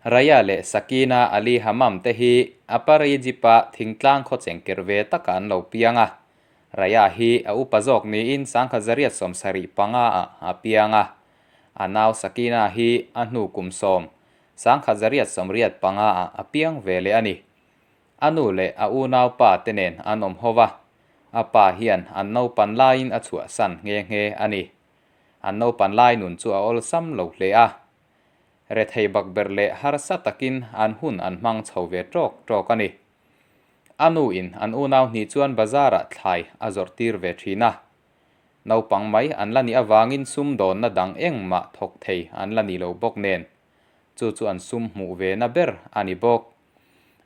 Raya leh Sakina Ali Hammam te hi Upper Egypt-a thingtlang khaw chengkerh ve takah an lo piang a. Raya hi a upa zawk niin 1975 ah a piang a. A nau Sakina hi a hnu kum sawm, 1985 ah a piang ve leh a ni. A nu leh a unaupa te nen an awm ho va, a pa hian an naupan laiin a chhuahsan nghe nghe a ni. An naupan lai nun chu a awlsam lo hle a. Rethei bakberh leh harsa takin an hun an hmang chho ve tawk tawk a ni. A nu in an unau hnih chuan bazar ah thlai a zawrh tir ve thin a. Naupang mai an la nih avangin sumdawnna dang engmah thawk thei an la ni lo bawk nen. Chu chu an sum hmuh ve na ber a ni bawk.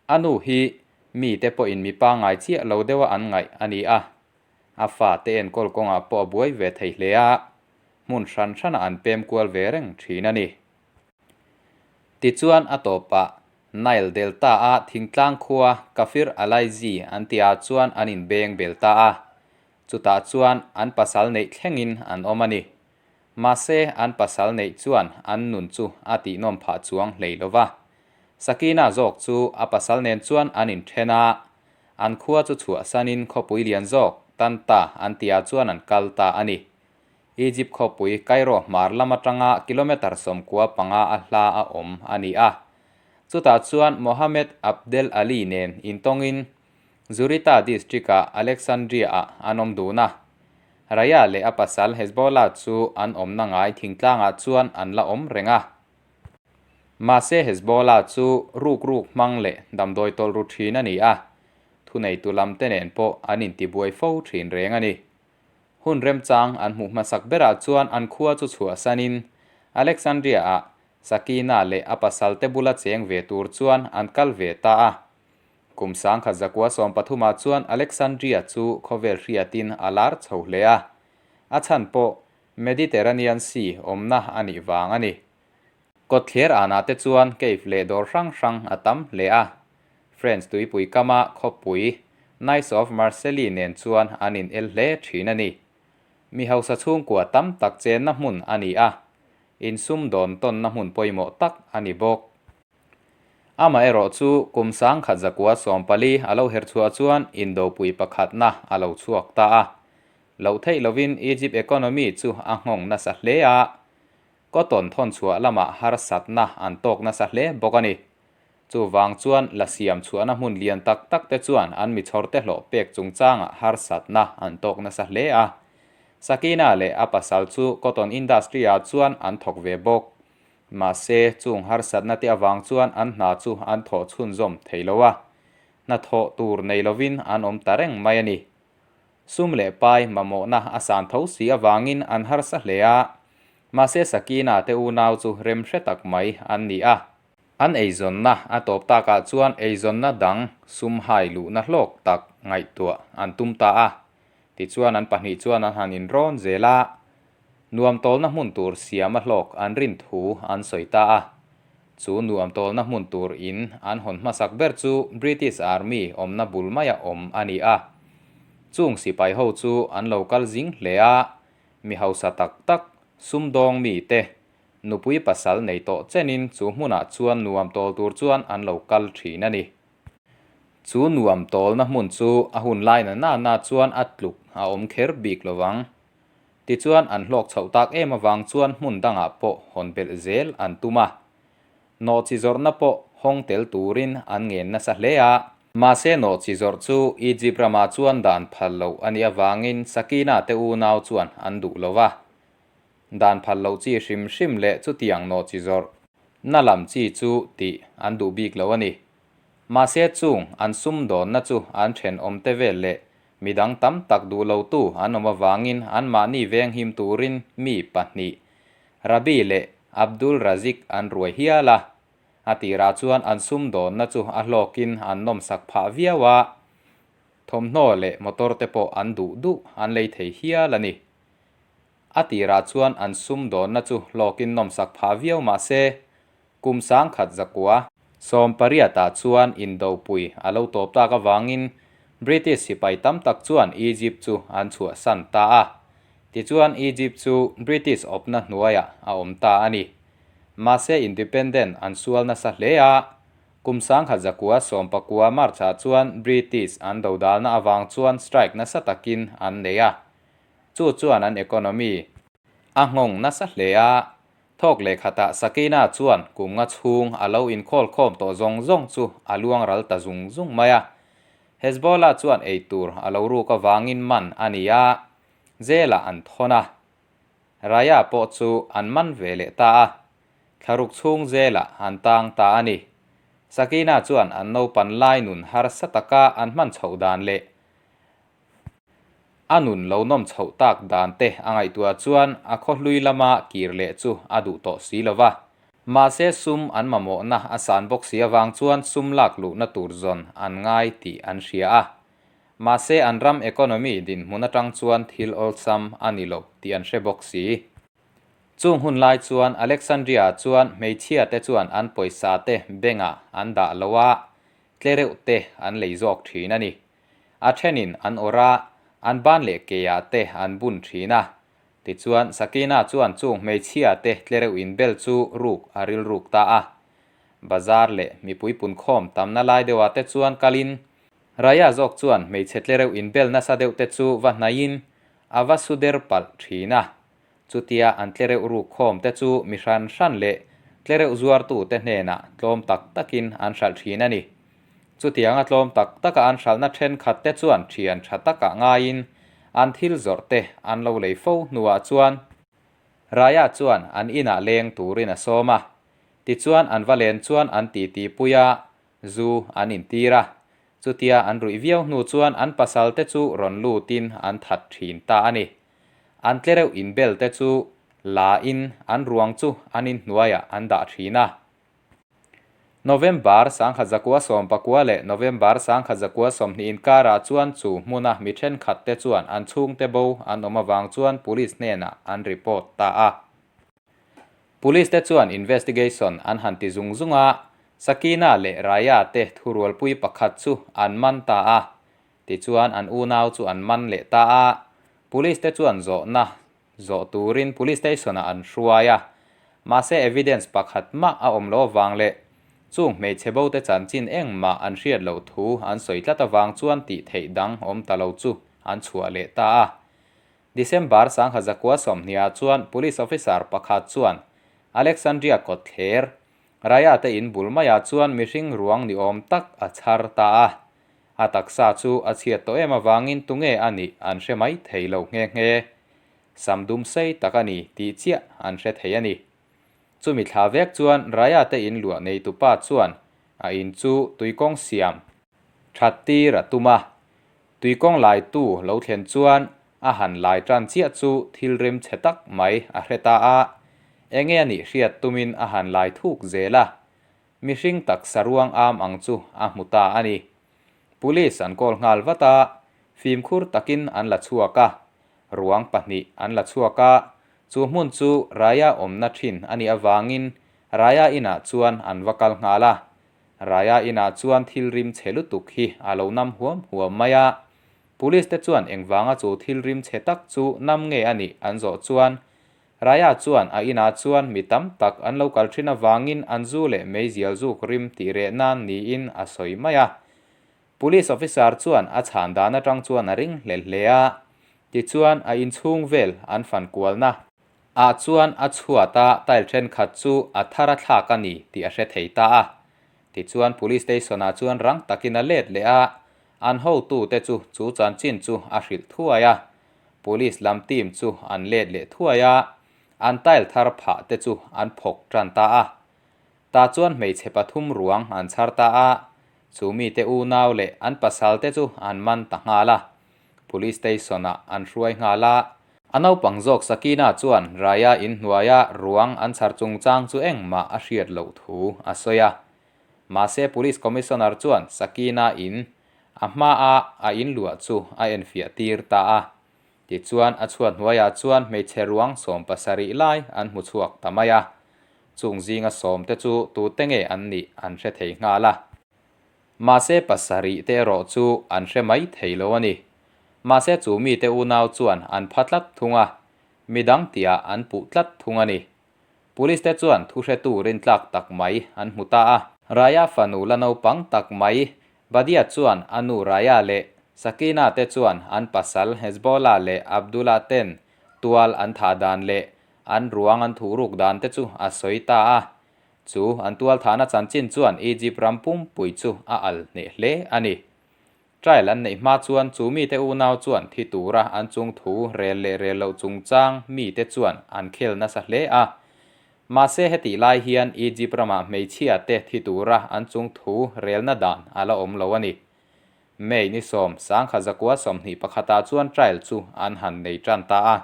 A nu hi mite pawhin mi pangngai chiah lo deuha an ngaih a ni a. A fate enkawl kawngah pawh a buai ve thei hle a, hmun hran hranah an pem kual ve reng thin a ni. Tichuan a tawpah Nile Delta-a thingtlang khua Kafir Alaizi an tihah chuan an inbeng bel ta a, chutah chuan an pasal neih thlengin an awm a ni. Mahse an pasal neih chuan an nun chu a tihnawm phah chuang hlei lo va. Sakina zawk chu a pasal nen chuan an inthen a, An khua chu chhuahsanin khawpui lian zawk, Tanta, an tihah chuan an kal ta a ni. Egypt khawpui Cairo hmar lam atanga kilometre 15 a hla a awm a ni a. Chutah chuan Mohamed Abdel Ali nen intawngin Zurita district-ah Alexandria-ah an awm dun a. Raya leh a pasal Hezbollah chu an awmna ngai thingtlangah chuan an la awm reng a. Mahse Hezbollah chu ruk ruk hmang leh damdawi tawlh ru thin a ni a, thuneitu lam te nen pawh an intibuai fo thin reng a ni. Hun remchang an hmuh hmasak berah chuan an khua chu chhuahsanin Alexandria-ah Sakina leh a pasal te bula cheng ve tur chuan an kal ve ta a. Kum 1913ah chuan Alexandria chu khawvel hriatin a lar chho hle a, a chhan pawh Mediterranean Sea awmna a nih vang a ni. Kawtthler anah te chuan cave leh dawr hrang hrang a tam hle a. French tuipui kama khawpui Nice of Marseille nen chuan an in el hle thin a ni. Mi hausa chhungkua tam tak chenna hmun a ni a, insumdawn tawnna hmun pawimawh tak a ni bawk. Amaherawh chu kum 1914 a lo herchhuah chuan indopui pakhatna a lo chhuak ta a. Loh theih lovin Egypt economy chu a nghawng nasa hle a, cotton thawn chhuah lamah harsatna an tawk nasa hle bawk a ni. Chuvang chuan la siam chhuahna hmun lian tak tak te chuan an mi chhawrte hlawh pek chungchangah harsatna an tawk nasa hle a. Sakina leh a pasal chu cotton industry ah chuan an thawk ve bawk. Mahse, chung harsatna te avang chuan an hna chu an thawh chhunzawm thei lo a, hnathawh tur nei lovin an awm ta reng mai a ni. Sum leh pai mamawhna a san tho si avangin an harsa hle a, mahse Sakina te unau chu rem hre tak mai an ni a. An eizawnna a tawp takah chuan eizawnna dang sum hai luhna hlawk tak ngaihtuah an tum ta a. Tichuan an pahnih chuan an han inrawn zel a, nuam tawlna hmun tur siama hlawk an rin thu an sawi ta a. Chu nuam tawlna hmun tur in an hawn hmasak ber chu British Army awmna bul maia awm a ni a. Chung sipai ho chu an lo kal zing hle a, mi hausa tak tak, sumdawng mi te, nupui pasal nei tawh chenin chu hmunah chuan nuam tawl tur chuan an lo kal thin a ni. Chu nuam tawlna hmun chu a hun lai na na na chuan a tluk a awm kher bik lovang. Tichuan an hlawk chhoh tak em avang chuan hmun dangah pawh hawn belh zel an tum a. Nawhchi zawrhna pawh hawng tel turin an ngen nasa hle a. Mahse nawhchi zawrh chu Egypt ramah chuan dan phal loh a nih avangin Sakina te unau chuan an duh lo va. Dan phal loh chi hrim hrim leh chutiang nawhchi zawrh na lam chi chu tih an duh bik lo a ni. Mahse chung an sumdawnna chu an thenawmte vel leh Midang tam tak duh lotu an awm avangin anmahni venghim turin mi pahnih, Rabi leh Abdul Razik an ruai hial a. A tirah chuan an sumdawnna chu a hlawkin an nawmsak phah viau a, thawmhnaw leh motor te pawh an duh duh an lei thei hial a ni. A tirah chuan an sumdawnna chu hlawkin nawmsak phah viau mah se, Kum 1918ah chuan indopui a lo tawp tak avangin British sipai tam tak chuan Egypt chu an chhuahsan ta a. Tichuan Egypt chu British awpna hnuaiah a awm ta a ni. Mahse independent an sual nasa hle a, kum 1919 March-ah chuan British an dodalna avang chuan strike nasa takin an nei a, chu chuan an economy a nghawng nasa hle a. Thawk leh khatah Sakina chuan kum nga chhung a lo inkhawl khawm tawh zawng zawng chu a luang ral ta zung zung mai a. Hezbollah chuan eitur a lo ruk avangin man a ni a, jail-ah an thawn a. Raya pawh chu an man ve leh ta a, thlaruk chhung zelah an tang ta a ni. Sakina chuan an naupan lai nun harsa taka an hman chhoh dan leh a nun lo nawm chhoh tak dan te a ngaihtuah chuan a khawhlui lama kir leh chu a duh tawh si lo va. Mahse sum an mamawhna a san bawk si avang chuan sum lak luhna tur zawn an ngai tih an hria a. Mahse an ram economy dinhmun atang chuan thil awlsam a ni lo tih an hre bawk si. Chung hun lai chuan Alexandria chuan hmeichhia te chuan an pawisa te bank-ah an dah lo a, tle reuh te an lei zawk thin a ni. A thenin an awrh a, an ban leh keah te an bun thin a. Tichuan Sakina chuan chung hmeichhia te tle reuh inbel chu ruk a rilruk ta a. Bazar leh mipui punkhawm tamna lai deuhah te chuan kalin Raya zawk chuan hmeichhe tle reuh inbel nasa deuh te chu va hnaihin a va su der palh thin a. Chutia an tle reuh ruk khawm te chu mi hran hran leh tle reuh zuartu te hnenah tlawm tak takin an hralh thin a ni. Chutianga tlawm tak taka an hralhna thenkhat te chuan thian tha takah ngaiin an thil zawrh te an lo lei fo hnuah chuan Raya chuan an inah leng turin a sawm a. Tichuan an va len chuan an titi pui a, Zu an intir a, chutia an ruih viau hnu chuan an pasal te chu rawn lutin an that thin ta a ni. An tlereuh inbel te chu la in an ruang chu an inhnuaiah an dah thin a. November 1919 leh November 1920 inkarah chuan chu hmuna mi thenkhat te chuan an chhungte bo an awm avang chuan police hnenah an report ta a. Police te chuan investigation an han ti zung zung a, Sakina leh Raya te thurualpui pakhat chu an man ta a, tichuan an unau chu an man leh ta a, Police te chuan zawhna zawh turin Police Station ah an hruai a, mahse evidence pakhat mah a awm lo avang leh chung hmeichhe bo te chanchin engmah an hriat loh thu an sawi tlat avang chuan tih theih dang awm ta lo chu an chhuah leh ta a. December 1920 ah chuan Police Officer pakhat chuan Alexandria kawtthler, Raya te in bul maiah chuan mihring ruang ni awm tak a chhar ta a. A taksa chu a chhiat tawh em avangin tunge a nih an hre mai thei lo nghe nghe. Sam dum sei tak a ni tih chiah an hre thei a ni. Chumi thla vek chuan Raya te in luah neitupa chuan a in chu tuikawng siam that tir a tum a. Tuikawng laitu lo thlen chuan a han lai tan chiah chu thil rim chhe tak mai a hre ta a, enge a nih hriat tumin a han lai thuk zel a, mihring taksa ruang am ang chu a hmu ta a ni. Police an call nghal vat a, fimkhur takin an la chhuak a, ruang pahnih an la chhuak a, chu hmun chu Raya awmna thin a nih avangin Raya inah chuan an va kal nghal a, Raya inah chuan thil rim chhe lutuk hi a lo nam huam huam mai a. Police te chuan engvanga chu thil rim chhe tak chu nam nge a nih an zawh chuan Raya chuan a inah chuan mi tam tak an lo kal thin avangin an zu leh meizial zuk rim tih reh nan niin a sawi mai a. Police officer chuan a chhan dan atang chuan a ring hle hle a. Tichuan a inchhung vel an fan kualna ah chuan a chhuat a tile thenkhat chu a thar a thlak a ni tih a hre thei ta a. Tichuan Police Station ah chuan rang takin a let leh a, an hotu te chu chu chanchin chu a hrilh thuai a. Police lam team chu an let leh thuai a, an tile thar phah te chu an phawk tan ta a. Tah chuan hmeichhe pathum ruang an chhar ta a, chu mite unau leh an pasal te chu an man ta nghal a. Police Station ah an hruai nghal a. A naupang zawk Sakina chuan Raya in hnuaia ruang an chhar chungchang chu engmah a hriat loh thu a sawi a. Mahse Police Commissioner chuan Sakina in a hmaa a in luah chu a enfiah tir ta a. Tichuan a chhuat hnuaiah chuan hmeichhe ruang 70 lai an hmu chhuak ta mai a. Chung zinga sawm te chu tute nge an nih an hre thei nghal a. Mahse pasarih te erawh chu an hre mai thei lo a ni. Mahse chu mite unau chuan an pha tlat thung a, midang tihah an puh tlat thung a ni. Police te chuan thuhretu rintlak tak mai an hmu ta a. Raya fanu la naupang tak mai Badia chuan a nu Raya leh Sakina te chuan an pasal Hezbollah leh Abdullah ten tual an thah dan leh an ruang an thuhruk dan te chu a sawi ta a. Chu an tual thahna chanchin chuan Egypt ram pumpui chu a al hneh hle a ni. Trial an neih hma chuan chu mite unau chuan thi tura an chung thu rel leh rel loh chungchang mite chuan an khel nasa hle a. Mahse hetih lai hian Egypt ramah hmeichhia te thi tura an chung thu relna dan a la awm lo a ni. May ni sawm sangkhat zakua 21 ah chuan trial chu an han nei tan ta a.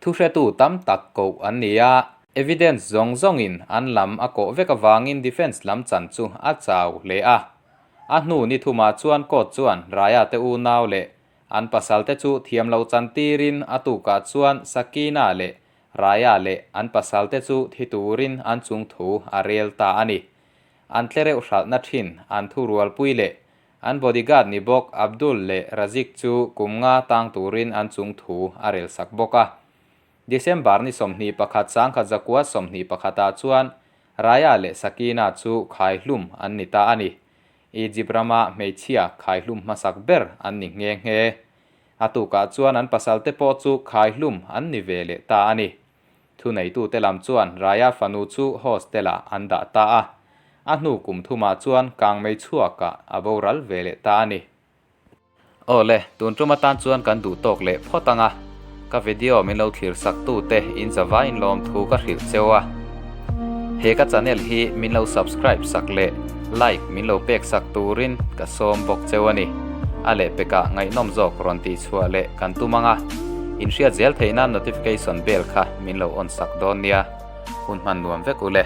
Thuhretu tam tak koh an ni a, evidence zawng zawngin an lam a kawh vek avangin defence lam chan chu a chau hle a. A hnu ni thumah chuan court chuan Raya te unau leh an pasal te chu thiam lo chan tirin a tukah chuan Sakina leh Raya leh an pasal te chu thi turin an chung thu a rel ta a ni. An tlereuh hralhna thin an thurualpui leh An bodyguard ni bawk Abdul leh Razik chu kum nga tang turin an chung thu a rel sak bawk a. December ni 21 sangkhat zakua 21 ah chuan Raya leh Sakina chu khaihlum an ni ta a ni. Egypt rama hmeichhia khaihlum hmasak ber an ni nghe nghe. A tukah chuan an pasal te pawh chu khaihlum an ni ve leh ta a ni. Thuneitute lam chuan Raya fanu chu hostel-ah an dah ta a, a hnu kum thumah chuan kangmei chhuakah a boral ve leh ta a ni. Aw le, tun tum atan chuan kan duh tawk leh phawt ang a, ka video min lo thlir sak tute in zava in lawm thu ka hrilh cheu a. He ka channel hi min lo subscribe sak leh like min lo pek sak turin ka sawm bawk cheu a ni. A lehpekah ngaihnawm zawk rawn tih chhuah leh kan tum ang a, inhriat zel theih nan notification bell kha min lo on sak dawn nia. Hun hman nuam vek u le.